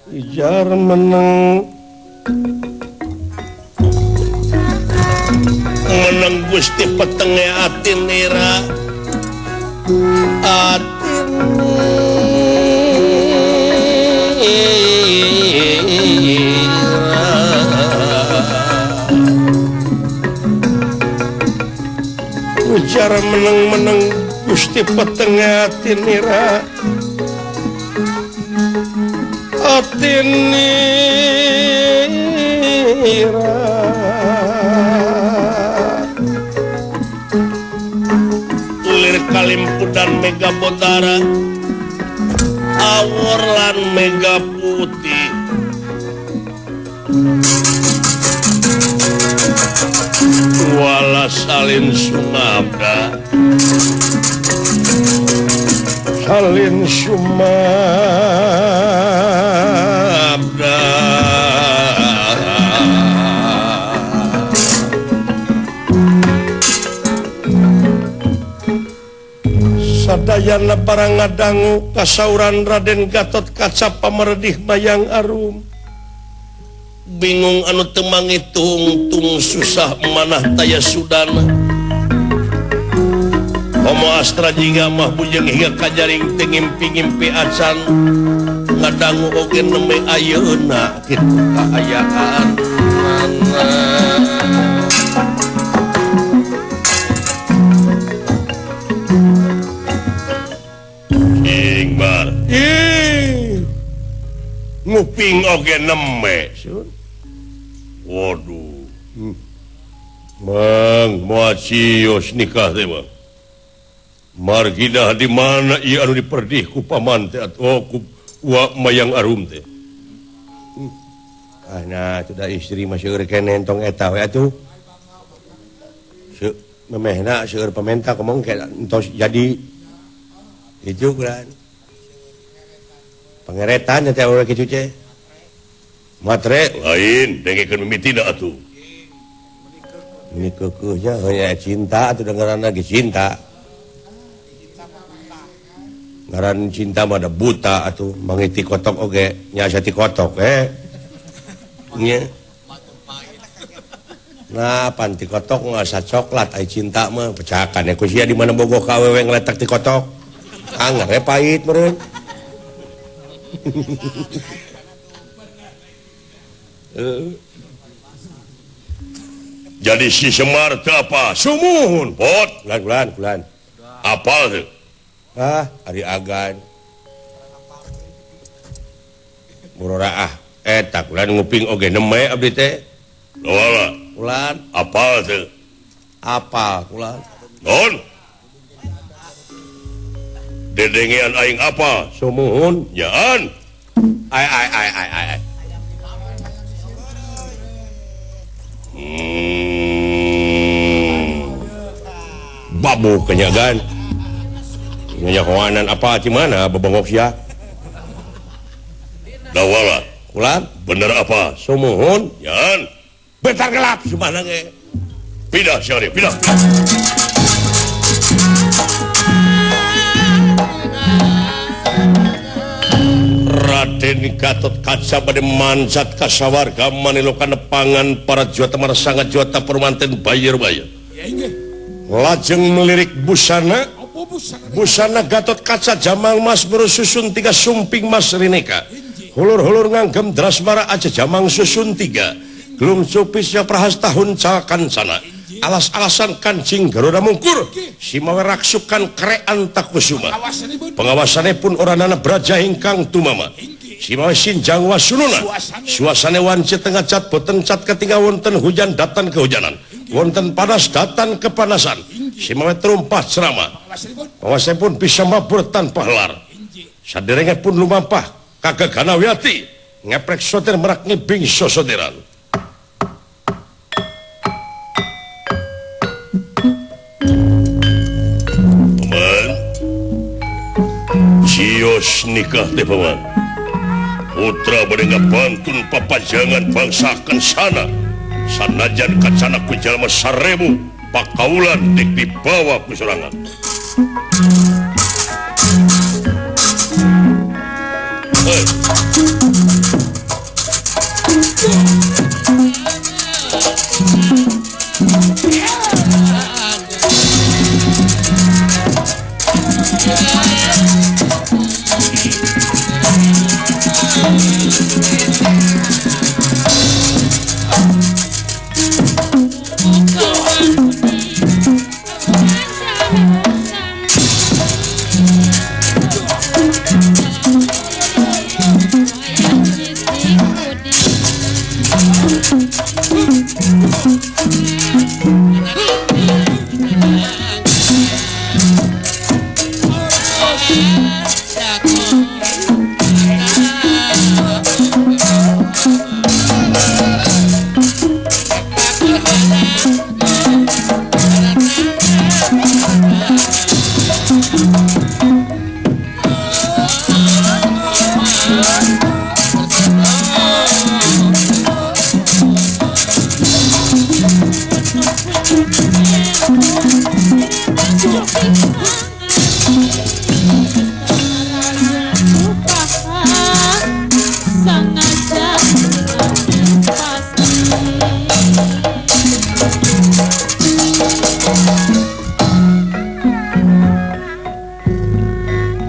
Ijar menang menang Gusti petenge atinira atinira ujar menang-menang Gusti petenge atinira atinira tulir kalimpudan mega botara awor lan mega putih wala salin sumabda salin sumabda sadayana para ngadangu kasauran Raden Gatot Kaca pamerdih Mayang Arum bingung anu teu mangitung tung susah manah taya sudana homo astra jingga mah bujeng hingga kajaring teu ngimpi-ngimpi acan ngadangu oge nembe ayeuna kitu kaayaan mana. Ingbar ih nguping oge nembe sun. Waduh. Mang moal cios nikah teh Bang. Margidah di mana ieu anu diperdih ku paman teh atau ku wa Mayang Arum teh. Ah nah sudah istri mah seueur keneh entong eta we atuh. Memehna seueur pamenta komong ke entos jadi itu kan. Pangeretan teh urang kitu teh. Matre lain dengekeun mimitina atuh. Ini kekeuhnya hanya cinta atuh dengaran lagi cinta. Ngaran cinta mah da buta atuh mangiti kotok oge nya asa ti kotok Nya. Nah, pan ti kotok ngasa coklat ai cinta mah pecakan ku sia di mana bogoh ka awewe ngletak ti kotok. Anger we pahit meureun. Jadi si Semar teu apa? Sumuhun pot. Bulan bulan bulan. Apal teu? Ah, ari agan. Murora ah, eta kulan nguping oge neme abdi teh. Lawala. Kulan apal teu? Apal kulan. Non. Dedengean aing apa? Sumuhun. Nyaan. Ai ai ai ai ai. Babu kenyagan. Nyahoanan apa di mana bebongok sia? Dawala. Kulan bener apa? Sumuhun. Yan. Bentar gelap sumana ge. Pindah siari, pindah. Raden Gatot Kaca bade manjat ka sawarga manilokan nepangan para juata marsanga juata permanten bayar-bayar. Lajeng melirik busana, busana Gatot Kaca jamang mas berususun tiga sumping mas rineka. Hulur-hulur nganggem drasmara aja jamang susun tiga. Gelung cupisnya prahas tahun cakan sana. Alas-alasan kancing Garuda mungkur. Simawe raksukan kerean takusuma. Pengawasannya pun oranana braja ingkang tumama. Simawe sinjang wasununa. Suasane wance tengah cat boten cat ketinggal wonten hujan datan kehujanan. Wonten panas datan kepanasan. Simawe terumpah ceramah. Pengawasannya pun bisa mabur tanpa helar. Saderenge pun lumampah kagagana wiyati. Ngeprek sotir merak ngibing sosotiran. Cios nikah teh paman. Putra bade ngabantun papajangan bangsa Kencana. Sanajan kacana ku jalma 1000 pakaulan dek dibawa ku sorangan. Hey.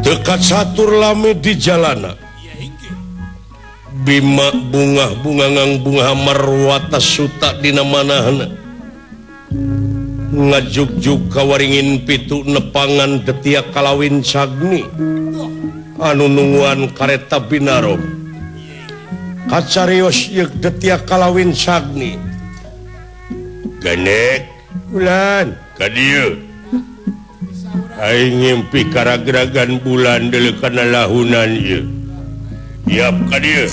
Dekat satur lami di jalana Bima bunga bungangang bunga marwata suta dina manahna ngajugjug kawaringin pitu nepangan detia kalawin sagni anu nungguan kareta binarom kacarios yeuk detia kalawin sagni genek bulan ka dieu aing ngimpi karagragan bulan deuleu kana lahunan ieu. Yap ka dieu.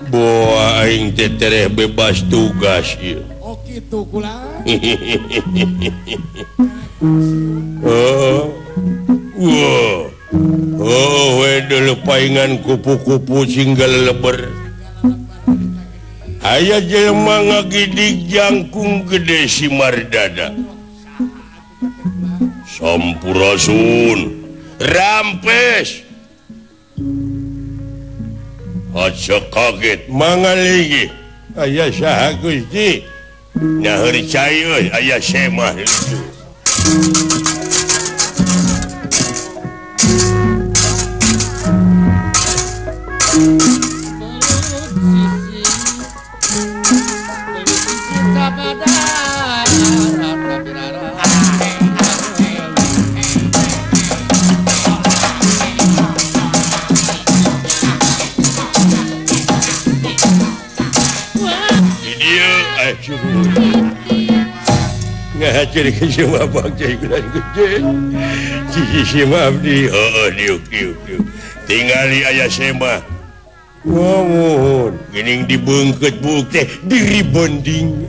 Boa aing teh tereh bebas tugas ieu. Gitu kula. Oh. Wah. Oh, we deuleu paingan kupu-kupu singgal leber. Aya jelema ngagidig jangkung gede si Mardada. Sampurasun. Rampes. Aja kaget mangaligi. Aya saha Gusti? Nyaeur cai euy aya semah itu. Ngahacir ke semua bangsa ikutan gede. Cici semua abdi. Oh, diuk diuk diuk. Tingali ayah semah. Mohon, gening dibengket buk teh diribonding.